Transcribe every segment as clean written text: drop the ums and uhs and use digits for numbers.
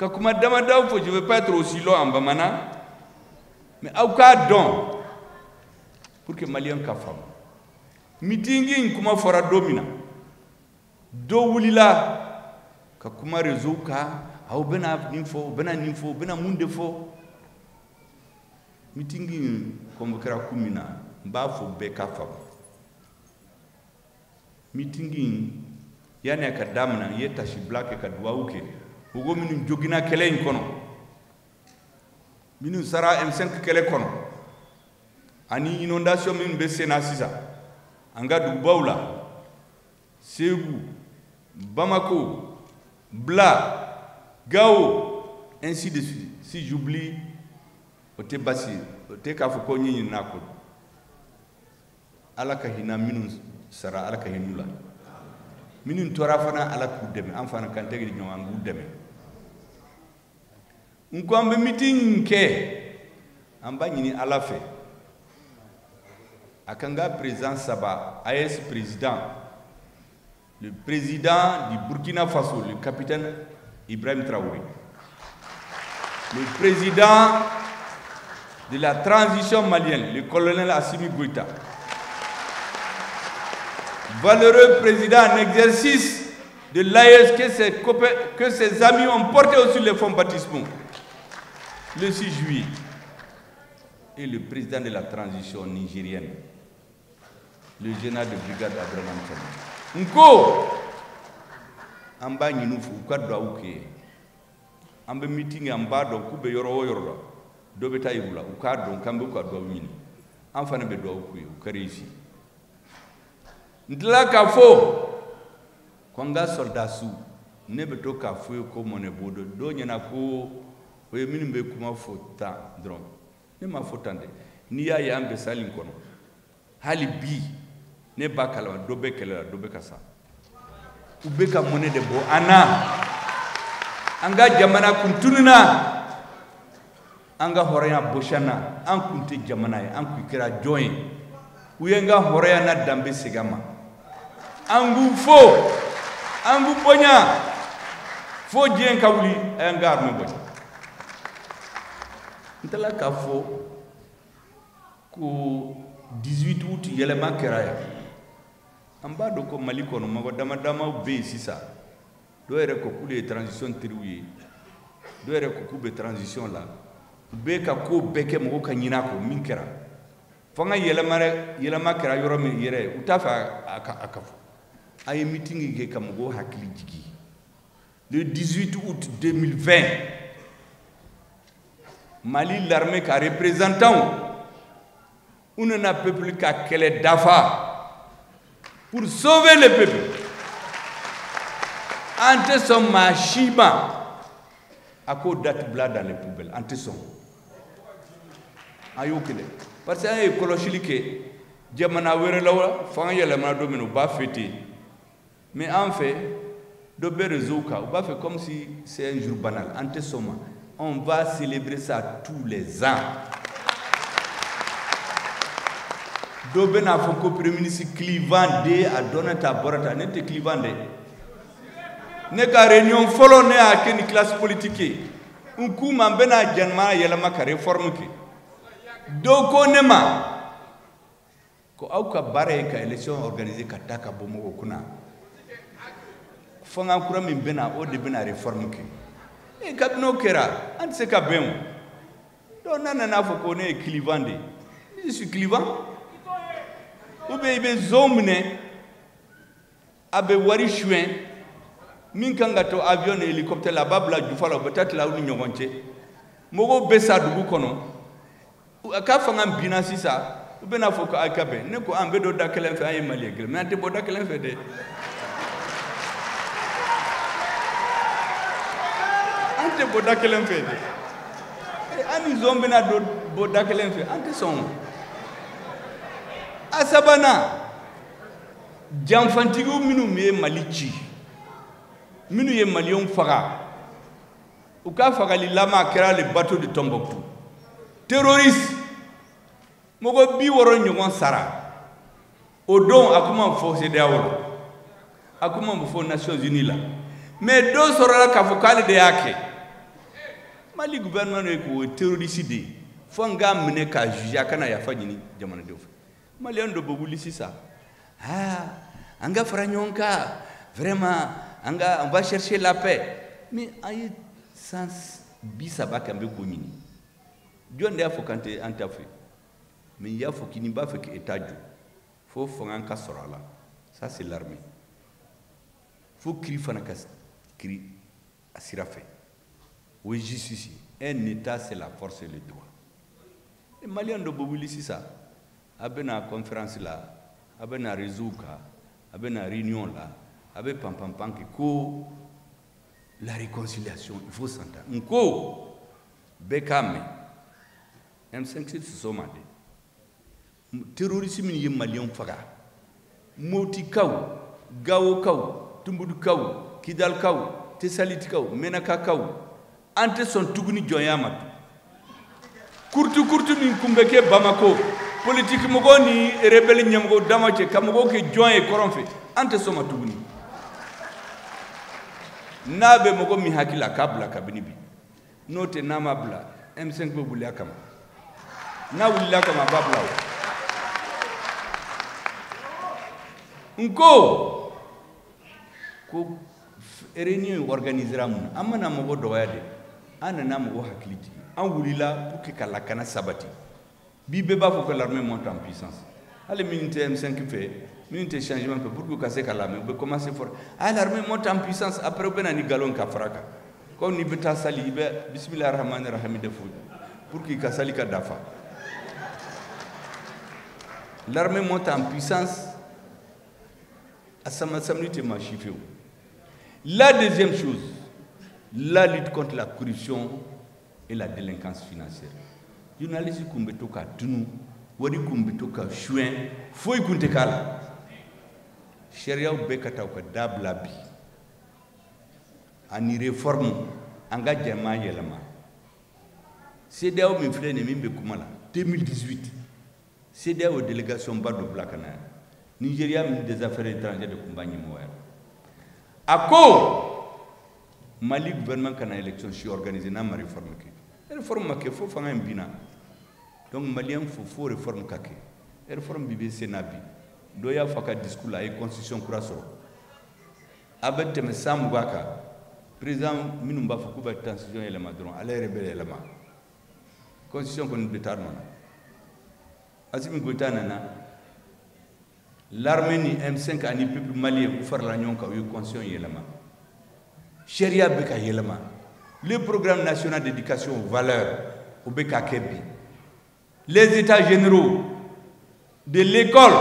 Ka kuma damadaw fɔ, je ne veux pas être aussi long en bamanan, mais aw k'a dɔn pour que malien ka faamu. Meeting in kuma fɔra don min na, dɔ wulila ka kuma réseau kan, aw bɛna nin fɔ, u bɛna nin fɔ, u bɛna mun de fɔ. Meeting in convoquera kun min na, n b'a fɔ bɛɛ ka faamu. Meeting in yanni a ka daminɛ, n ye tasibila kɛ ka duwawu kɛ mɔgɔ minnu joginna kɛlɛ in kɔnɔ, minnu sara M5 kɛlɛ kɔnɔ, ani inondation minnu bɛ sen na sisan an ka dugubaw la, Segu, Bamako, Bla, Gao, ainsi de suite. Si j'oublie, o tɛ baasi ye, o tɛ k'a fɔ ko n ɲinɛna a kɔ. Ala ka hinɛ minnu sara, Ala ka hinɛ u la. Minnu tora fana, Ala k'u dɛmɛ. An fana k'an tɛgɛ di ɲɔgɔn ma, an k'u dɛmɛ. N ko an bɛ meeting kɛ, an b'a ɲini Ala fɛ a kan ka président saba, AES président, le président du Burkina Faso, le capitaine Ibrahim Traoré, le président de la transition malienne, le colonel Assimi Goïta, valeureux président en exercice de l'AES que ses copains, que ses amis ont porté aussi les fonds baptismaux le 6 juillet, et le président de la transition nigérienne, le général de brigade Abdourahamane Tiani. Nko, an b'a ɲini u fɛ u ka duwawu kɛ ye. An bɛ meeting an b'a dɔn k'u bɛ yɔrɔ o yɔrɔ la, dɔ bɛ taa yir'u la, u k'a dɔn k'an bɛ u ka duwawu ɲini. An fana bɛ duwawu k'u ye, u ka réussir. N tilala k'a fɔ ko n ka soldasiw, ne bɛ to k'a f'u ye ko mɔnɛ b'o dɔn. Dɔw ɲɛna ko o ye minnu bɛ kuma fɔ tan dɔrɔn. Ne m'a fɔ tan dɛ. N'i y'a ye an bɛ salle in kɔnɔ, hali bi ne b'a kalama dɔ bɛ kɛlɛ la, dɔ bɛ ka sa. U bɛ ka mɔnɛ de bɔ an na. An ka jamana kun tununna, an ka hɔrɔnya bɔsi an na. An kun tɛ jamana ye, an kun kɛra jɔn ye. U ye n ka hɔrɔnya n'a danbe segin an ma. An k'u fo, an k'u bonya, fo diɲɛ ka wuli, a y'an ka armée bonya. N tilala k'a fɔ ko 18 août yɛlɛma kɛra yan. An b'a dɔn ko Mali kɔnɔ mɔgɔ dama damaw bɛ yen sisan. Dɔw yɛrɛ ko k'olu ye transition teriw ye, dɔw yɛrɛ ko k'u bɛ transition la. U bɛ ka ko bɛɛ kɛ mɔgɔw ka ɲinɛ a kɔ min kɛra. Fanga yɛlɛma kɛra yɔrɔ min yɛrɛ, u t'a fɛ a ka fɔ. A ye meeting kɛ ka mɔgɔw hakili jigin. Le 18 août 2020, Mali l'armée ka représentant u nana peuple ka kɛlɛ dafa pour sauver le peuple. An tɛ sɔn maa si ma a k'o date bila dans les poubelles, an tɛ sɔn. An y'o kɛ dɛ, parce que an ye kɔlɔsili kɛ jamana wɛrɛ la, fanga yɛlɛmana don min na, u b'a fêter, mais an fɛ dɔ bɛ réseau kan, u b'a fɛ comme si c'est un jour banal. An tɛ sɔn ma. On va célébrer ça tous les ans. Dɔ bɛna fɔ ko premier ministre clivant de a dɔnna ta a bɔra ta, ne tɛ clivant dɛ. Ne ka réunion fɔlɔ ne y'a kɛ ni classe politique ye. N k'u ma n bɛna jamana yɛlɛma ka réforme kɛ. Dɔw ko ne ma ko aw ka baara ye ka élection organiser ka taa ka bɔ mɔgɔw kunna. Fanga kura min bɛna, o de bɛna réforme kɛ. E kabini o kɛra, an tɛ se ka bɛn o. Donc n'a nana fɔ ko ne ye clivant de ye, je suis clivant. Ou bien i bɛ zon minɛ, a bɛ wari suɲɛ, min kan ka to avion ni hélicoptère la, a b'a bila jufa la, u bɛ taa tila aw ni ɲɔgɔn cɛ. Mɔgɔw bɛ sa dugu kɔnɔ, a ka fanga binna sisan, u bɛna fɔ ko a ka bɛn. Ne ko an bɛ don da kelen fɛ, an ye Malien kelen, mais an tɛ bɔ da kelen fɛ dɛ. An tɛ bɔ da kelen fɛ dɛ. An ni zon bɛna don bɔ da kelen fɛ, an tɛ sɔn o. A sabanan, janfantigiw minnu ye Mali ci, minnu ye Maliyɛnw faga, u ka fagali laban kɛra le bateau de Tombouctou. Terroriste, mɔgɔ 60 ɲɔgɔn sara. O don a kuma fɔ CEDEAO la, a kuma fɔ Nations Unies la, mais dɔ sɔrɔla k'a fɔ k'ale de y'a kɛ. Mali gouvernement ye k'o terroriste de ye fo an k'a minɛ k'a juger a kana yafa ɲini jamanadenw fɛ. Maliyɛn dɔ bɛ wuli sisan, ah, an ka fara ɲɔgɔn kan, vraiment an ka, on va chercher la paix. Mais an ye san 30 kɛ an bɛ k'o ɲini. Jɔn de y'a fɔ k'an tɛ an t'a fɛ? Mais i y'a fɔ k'i b'a fɛ k'État jɔ, fo fanga ka sɔrɔ a la, ça c'est l'armée. Fo kiri fana ka kiri a sira fɛ, o ye justice ye. Un État, c'est la force et le droit. Et Maliyɛn dɔ bɛ wuli sisan, a bɛ na conférence la, a bɛ na réseau kan, a bɛ na réunion la, a bɛ pan pan pan kɛ ko la réconciliation, il faut s'entendre. N ko bɛɛ k'a mɛn, M5 tɛ sɔn ma dɛ. Terroriste min ye Maliyɛnw faga, Motikaw, Gawokaw, Tumbudukaw, Kidalikaw, Tesalitikaw, Menakakaw, an tɛ sɔn tuguni jɔnya ma. Kurtu kurtu min kun bɛ kɛ Bamako, politique mɔgɔw ni rebelle ɲɛmɔgɔw dama cɛ ka mɔgɔw kɛ jɔn ye kɔrɔn fɛ, an tɛ sɔn ma tuguni. N'a bɛ mɔgɔ min hakili la, k'a bila kabini bi. N'o tɛ, n'a ma bila, M5 bɛ wuli a kama. N'a wulila a kama, a b'a bila o. N ko ko réunion organisera mun na? An mana mɔgɔ dɔgɔya de, an nana mɔgɔ hakili jigin. An wulila pour que ka lakana sabati. Bi bɛɛ b'a fɔ que l'armée monte en puissance. Hali minnu tɛ M5 fɛ, minnu tɛ changement fɛ, pour que ka se ka lamɛn, u bɛ commencer fort: ah, l'armée monte en puissance. Après u bɛ na ni nkalon ka fara kan. Comme n'i bɛ taa sali, i bɛ bisimilahi rahmani rahim de fɔ pour que i ka sali ka dafa. L'armée monte en puissance, a sama samedi tɛ maa si fɛ o. La deuxième chose, la lutte contre la corruption et la délinquance financière. Journaliste kun bɛ to ka tunu, wari kun bɛ to ka suɲɛ, foyi kun tɛ k'a la. Sariyaw bɛɛ ka taa u ka dabila bi. Ani réforme, an ka jama yɛlɛma. CEDEAO min filɛ nin ye, min bɛ kuma la, 2018, CEDEAO délégation ba dɔ bila ka na yan. Nigéria ministre des Affaires étrangères de kun b'a ɲɛmɔgɔya la. A ko Mali gouvernement kana élection si organisé n'a ma réforme kɛ. Réforme ma kɛ fo fanga in binna. Donc Malien fo réforme ka kɛ. Réforme bi bɛ sen na bi. Dɔ y'a fɔ a ka discours la, a ye constitution kura sɔrɔ. A bɛ tɛmɛ san 20 kan. Président minnu b'a fɔ k'u bɛ constitution yɛlɛma dɔrɔn, ale yɛrɛ bɛ yɛlɛma. Constitution kɔni bɛ taa nɔ na. Assimi Goïta nana, l'armée ni M5 ani peuple malien u farala ɲɔgɔn kan, u ye constitution yɛlɛma. Sariya bɛ ka yɛlɛma. Le programme national d'éducation aux valeurs, o bɛ ka kɛ bi. Les états généraux de l'école,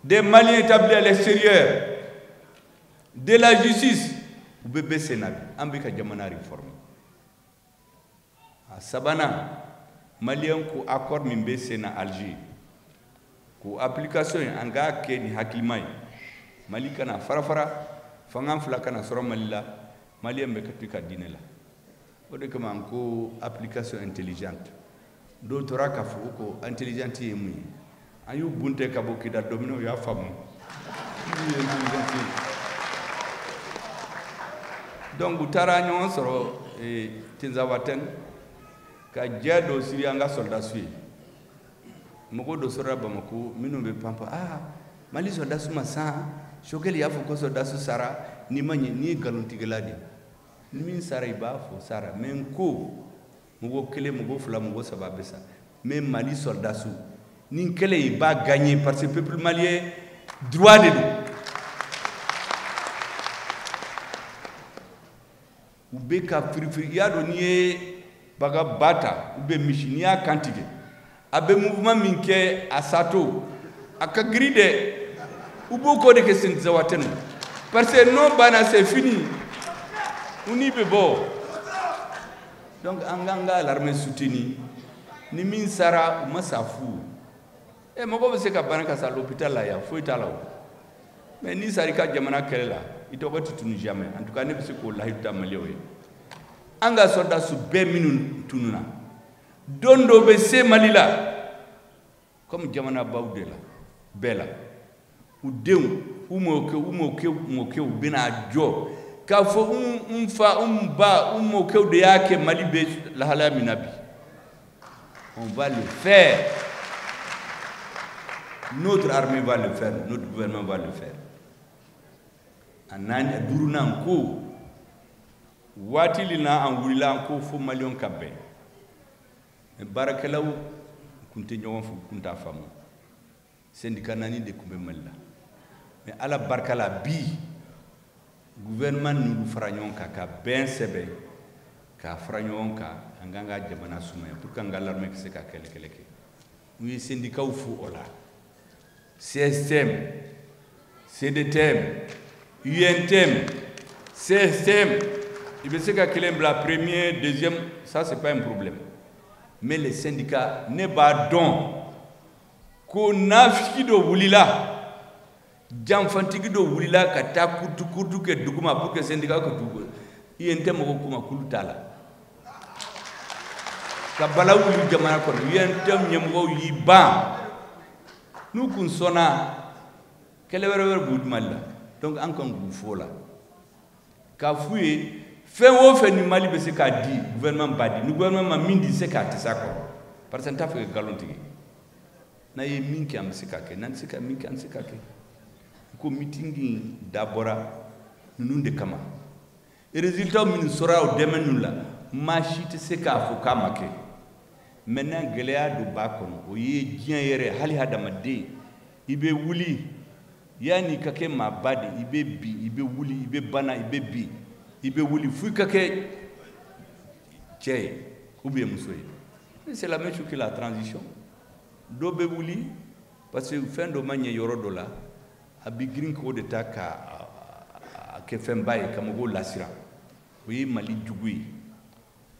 des Maliens établis à l'extérieur, de la justice, u bɛ bɛɛ sen na bi. An bɛ ka jamana réformer. A sabanan, Malien ko accord min bɛ sen na Alger, k'o application ye, an k'a kɛ ni hakilima ye. Mali kana fara fara, fanga fila kana sɔrɔ Mali la, Malien bɛ ka to i ka diinɛ la. O de kama an ko application intelligente. Dɔw tora k'a fɔ ko intelligente ye mun ye? An y'u bunte ka bɔ Kidali don min na, u y'a faamu. Mun ye intelligente ye? Donc u taara ɲɔgɔn sɔrɔ Tinzawaten ka jɛ dɔ siri an ka soldats ye. Mɔgɔ dɔ sɔrɔla Bamako minnu bɛ panpan, ah, Mali soldats ma san, Choguel y'a fɔ ko soldats sara, n'i ma ɲɛ, n'i ye nkalontigɛla de ye. Ni min sara, i b'a fɔ sara. Mais n ko mɔgɔ kelen, mɔgɔ fila, mɔgɔ saba bɛ sa. Mais Mali soldats, ni kɛlɛ i b'a gagner parce que peuple malien droit de don. U bɛ ka firifiri, i y'a dɔn n'i ye baga ba ta ou bien misi, n'i y'a kan tigɛ, a bɛ mouvement min kɛ a sato, a ka girin dɛ. U b'o k'o de kɛ Tinzawaten parce que n'o banna, c'est fini, u ni bɛ bɔ. Donc an k'an ka l'armée soutenir. Ni min sara, u ma sa fu. Ɛ, mɔgɔ bɛ se ka bana ka sa l'hôpital la yan, foyi t'a la o. Mais n'i sara i ka jamana kɛlɛ la, i tɔgɔ tɛ tunu jamais. En tout cas ne bɛ se k'o lahidu ta Maliyɛnw ye. An ka soldats bɛɛ minnu tununa, don dɔ bɛ se Mali la, comme jamana baw de la bɛɛ la, u denw, u mɔkɛ, u mɔkɛ, u mɔkɛw bɛna jɔ. K'a fɔ n fa, n ba, n mɔkɛw de y'a kɛ Mali bɛ lahalaya min na bi. On va le faire. Notre armée va le faire, notre gouvernement va le faire. A naani, a duurunan, ko waati li na an wulila, an ko fo Maliyɛnw ka bɛn. Mais baarakɛlaw kun tɛ ɲɔgɔn fɛ, kun t'a faamu. Syndicat naani de tun bɛ Mali la. Mais Ala barika la, bi gouvernement n'olu fara ɲɔgɔn kan ka bɛn sɛbɛn k'a fara ɲɔgɔn kan, an k'an ka jamana sumaya pour que an ka l'armée ka se ka kɛlɛ kɛlɛ kɛ. U ye syndicats fo o la: CSTM, CDTM, UNTM, CSTM. I bɛ se ka kelen bila premier, deuxième, ça c'est pas un problème. Mais les syndicats, ne b'a dɔn ko nafiki dɔ wulila, janfantigi dɔ wulila ka taa kurutu kurutu kɛ duguma pour que syndicat ka tugu UNTM mɔgɔw kuma k'olu t'a la, ka bala wuli jamana kɔnɔ. UNTM ɲɛmɔgɔw y'i ban. N'u kun sɔnna, kɛlɛ wɛrɛ wɛrɛ b'u Mali la. Donc an kan k'u fo la, k'a f'u ye fɛn o fɛn ni Mali bɛ se k'a di, gouvernement b'a di. Ni gouvernement ma min di, se k'a tɛ s'a kɔrɔ, parce que n t'a fɛ ka nkalon tigɛ. N'a ye min kɛ, an bɛ se k'a kɛ. N'an tɛ se ka min kɛ, an tɛ se k'a kɛ. Ko meeting in dabɔra ninnu de kama. Résultat minnu sɔrɔla o dɛmɛ ninnu la, maa si tɛ se k'a fɔ k'a ma kɛ. Maintenant, gɛlɛya dɔ b'a kɔnɔ, o ye diɲɛ yɛrɛ, hali hadamaden, i bɛ wuli yanni i ka kɛ maaba de, i bɛ bin, i bɛ wuli, i bɛ bana, i bɛ bin, i bɛ wuli fo i ka kɛ cɛ ye ou bien muso ye. C'est la même chose que la transition. Dɔ bɛ wuli parce que fɛn dɔ ma ɲɛ yɔrɔ dɔ la, a bɛ girin k'o de ta ka a kɛ fɛnba ye ka mɔgɔw lasiran. O ye Mali jugu ye.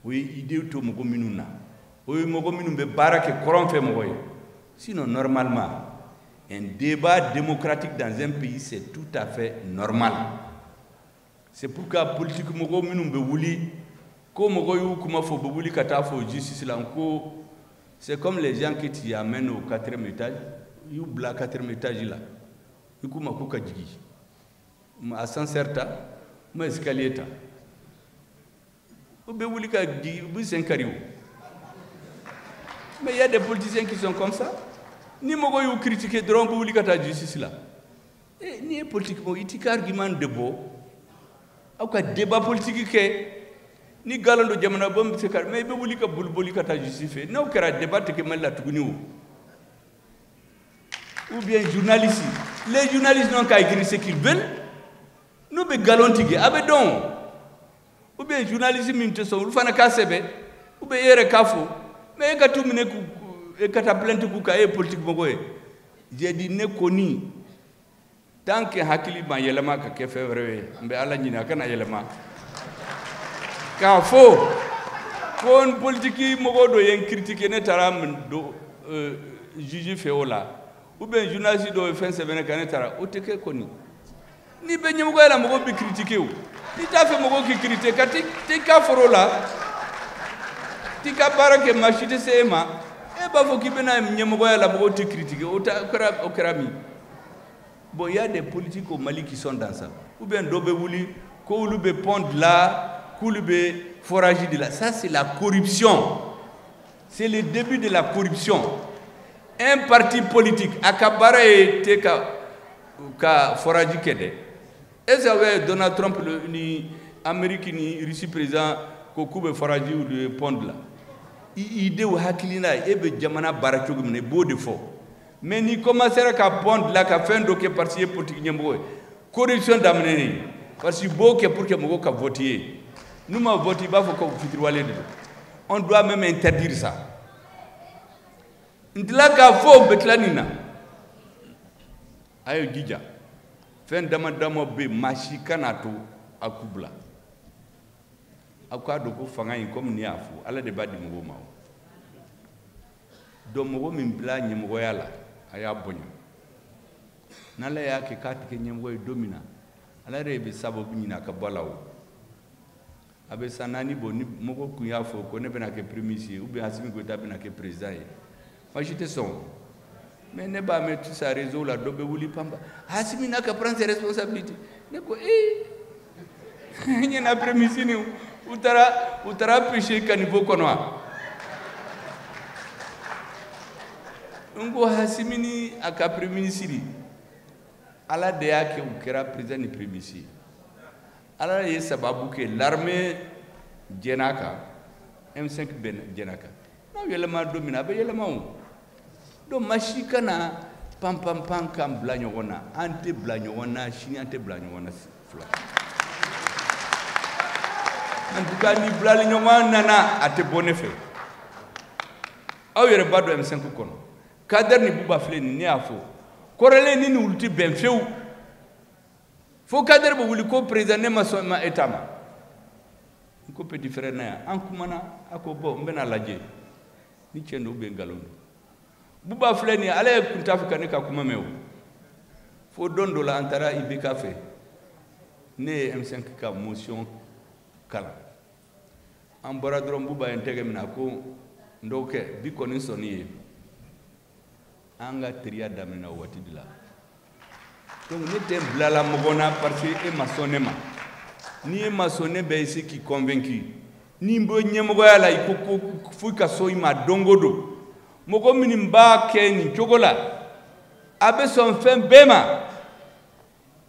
O ye idée to mɔgɔ minnu na, o ye mɔgɔ minnu bɛ baara kɛ kɔrɔn fɛ mɔgɔ ye. Sinon, normalement, un débat démocratique dans un pays, c'est tout à fait normal. C'est pourquoi politique mɔgɔ minnu bɛ wuli ko mɔgɔ y'u kuma fɔ, bɛ wuli ka taa fɔ justice la, ko c'est comme les gens qui t'y amènent au quatrième étage. I y'u bila quatrième étage la, i k'u ma k'u ka jigin, ma ascenseur ta, ma escalier ta, u bɛ wuli ka jigin, u bɛ sen kari o. Mais il y a des politiciens qui sont comme ça. Ni mɔgɔ y'u critiquer dɔrɔn, bɛ wuli ka taa justice la. N'i ye politique mɔgɔ, i t'i ka argument de bɔ, aw ka débat politique kɛ. Ni nkalon don, jamana bɔ bɛ se ka, mais i bɛ wuli ka boli boli ka taa justice fɛ. N'o kɛra, débat tɛ kɛ Mali la tuguni o. Ou bien journalistes, les journalistes n'ont qu'à écrire ce qu'ils veulent. N'u bɛ nkalon tigɛ, a bɛ dɔn. Ou bien journaliste min tɛ sɔn, olu fana k'a sɛbɛn, ou bien e yɛrɛ k'a fɔ. Mais e ka t'u minɛ k'u e ka taa plainte k'u kan, e ye politique mɔgɔ ye. J'ai dit, ne kɔni, tant que hakili ma yɛlɛma ka kɛ fɛn wɛrɛ ye, n bɛ Ala ɲini a kana yɛlɛma k'a fɔ ko n politique mɔgɔ dɔ ye n critiquer, ne taara min do juge fɛ o la, ou bien journaliste dɔ ye fɛn sɛbɛn ne kan, ne taara. O tɛ kɛ kɔni. N'i bɛ ɲɛmɔgɔya la, mɔgɔw bɛ critiquer o. N'i t'a fɛ mɔgɔw k'i critiquer, ka t'i ka foro la, t'i ka baara kɛ, maa si tɛ se e ma. E b'a fɔ k'i bɛna ɲɛmɔgɔya la, mɔgɔw tɛ critiquer, o ta o kɛra min. Bon, il y a des politiques au Mali qui sont dans ça. Ou bien dɔ bɛ wuli ko olu bɛ pont dilan, k'olu bɛ forage dilan. Ça, c'est la corruption, c'est le début de la corruption. Un parti politique a ka baara ye tɛ ka forage kɛ dɛ. Est-ce que Donald Trump ni Amérique ni Russie président ko k'u bɛ forage de pont dilan? I idée hakilina, e bɛ jamana baara cogo min na, i b'o de fɔ. Mais n'i commencera ka pont dilan, ka fɛn dɔ kɛ parce que i ye politique ɲɛmɔgɔ ye, corruption daminɛnen, parce que i b'o kɛ pour que mɔgɔw ka voter ye. N'u ma voter, i b'a fɔ ko fitiriwale de don. On doit même interdire ça. N tila k'a fɔ, bɛ tila nin na, a ye jija. Fɛn dama dama bɛ yen, maa si kana to a k'u bila. Aw k'a dɔn ko fanga in, komi ne y'a fɔ, Ala de b'a di mɔgɔw ma. O donc mɔgɔ min bila ɲɛmɔgɔya la, a y'a bonya. N'Ala y'a kɛ k'a tɛ kɛ ɲɛmɔgɔ ye don min na, Ala yɛrɛ bɛ sababu ɲini a ka bɔ a la. O a bɛ san 4 bɔ, ni mɔgɔ kun y'a fɔ ko ne bɛna kɛ premier ministre ye, ou bien Assimi Goïta bɛna kɛ président ye, maa si tɛ sɔn o. Mais ne b'a mɛn tout ça réseau la, dɔ bɛ wuli panpa: Assimi n'a qu'à prendre ses responsabilités. Ne ko ee. Ɲɛna premier ministre ni u taara pêcher caniveau kɔnɔ wa? N ko Assimi ni a ka premier ministre, Ala de y'a kɛ u kɛra président ni premier ministre ye. Ala ye sababu kɛ l'armée jɛn'a kan, M5 bɛn jɛn'a kan. N'aw yɛlɛma don min na, a bɛ yɛlɛma o. Donc maa si kana pan pan pan k'an bila ɲɔgɔn na. An tɛ bila ɲɔgɔn na sini, an tɛ bila ɲɔgɔn na fila. En tout cas, ni bilali ɲɔgɔn nana, a tɛ bɔ ne fɛ. Aw yɛrɛ b'a dɔn, M5 kɔnɔ, Kader ni Buba filɛ nin, ne y'a fɔ kɔrɔlen, ni olu tɛ bɛn fiyewu. Fo Kader bɛ wuli ko président, ne ma sɔn ma état ma. N ko petit frère na yan, an kumana, a ko bon, n bɛna lajɛ ni tiɲɛ don ou bien nkalon don. Buba filɛ nin ye, ale ye kun t'a fɛ ka ne ka kuma mɛn o. Fo don dɔ la, an taara IBK fɛ, ne ye M5 ka motion kalan. An bɔra dɔrɔn, Buba ye n tɛgɛ minɛ, a ko n dɔgɔkɛ, bi kɔni sɔnni ye. An ka teriya daminɛna o waati de la. Donc ne tɛ bilala mɔgɔ na parce que e ma sɔn ne ma. Ni e ma sɔn, ne bɛ essayer k'i convaincu. Ni n bɔ ɲɛmɔgɔya la, i ko ko fo i ka sɔn i ma don o don. Mɔgɔ minnu b'a kɛ nin cogo la, a bɛ sɔn fɛn bɛɛ ma,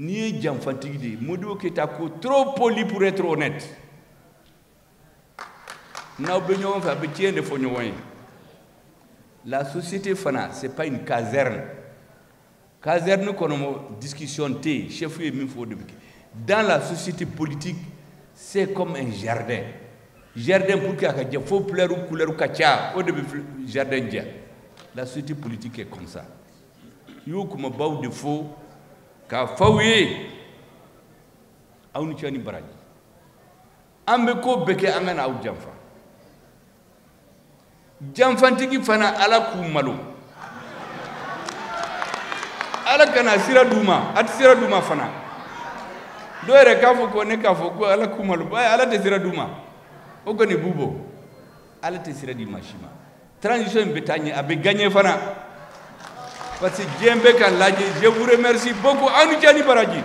n'i ye janfatigi de ye. Modibo Keyita ko trop poli pour être honnête. N'aw bɛ ɲɔgɔn fɛ, a bɛ tiɲɛ de fɔ ɲɔgɔn ye. La société fana, c'est pas une caserne. Caserne kɔnɔ mɔ, discussion tɛ yen, chef ye min fɔ, o de bɛ kɛ. Dans la société politique, c'est comme un jardin. Jardin, pour que a ka diya, fo fleur couleur ka ca, o de bɛ jardin diya. La société politique est comme ça. I y'o kumabaw de fɔ k'a fɔ aw ye. Aw ni ce ni baraji. An bɛ ko bɛɛ kɛ, an ka na aw janfa. Janfantigi fana, Ala k'u malo, Ala kana sira d'u ma, a tɛ sira d'u ma fana. Dɔw yɛrɛ k'a fɔ ko ne k'a fɔ ko Ala k'u malo, Ala tɛ sira d'u ma. O kɔni b'u bɔ, Ala tɛ sira di maa si ma. Transition in bɛ taa ɲɛ, a bɛ gagner fana, parce que diɲɛ bɛ ka lajɛ. Je vous remercie beaucoup. Aw ni ce ni baraji.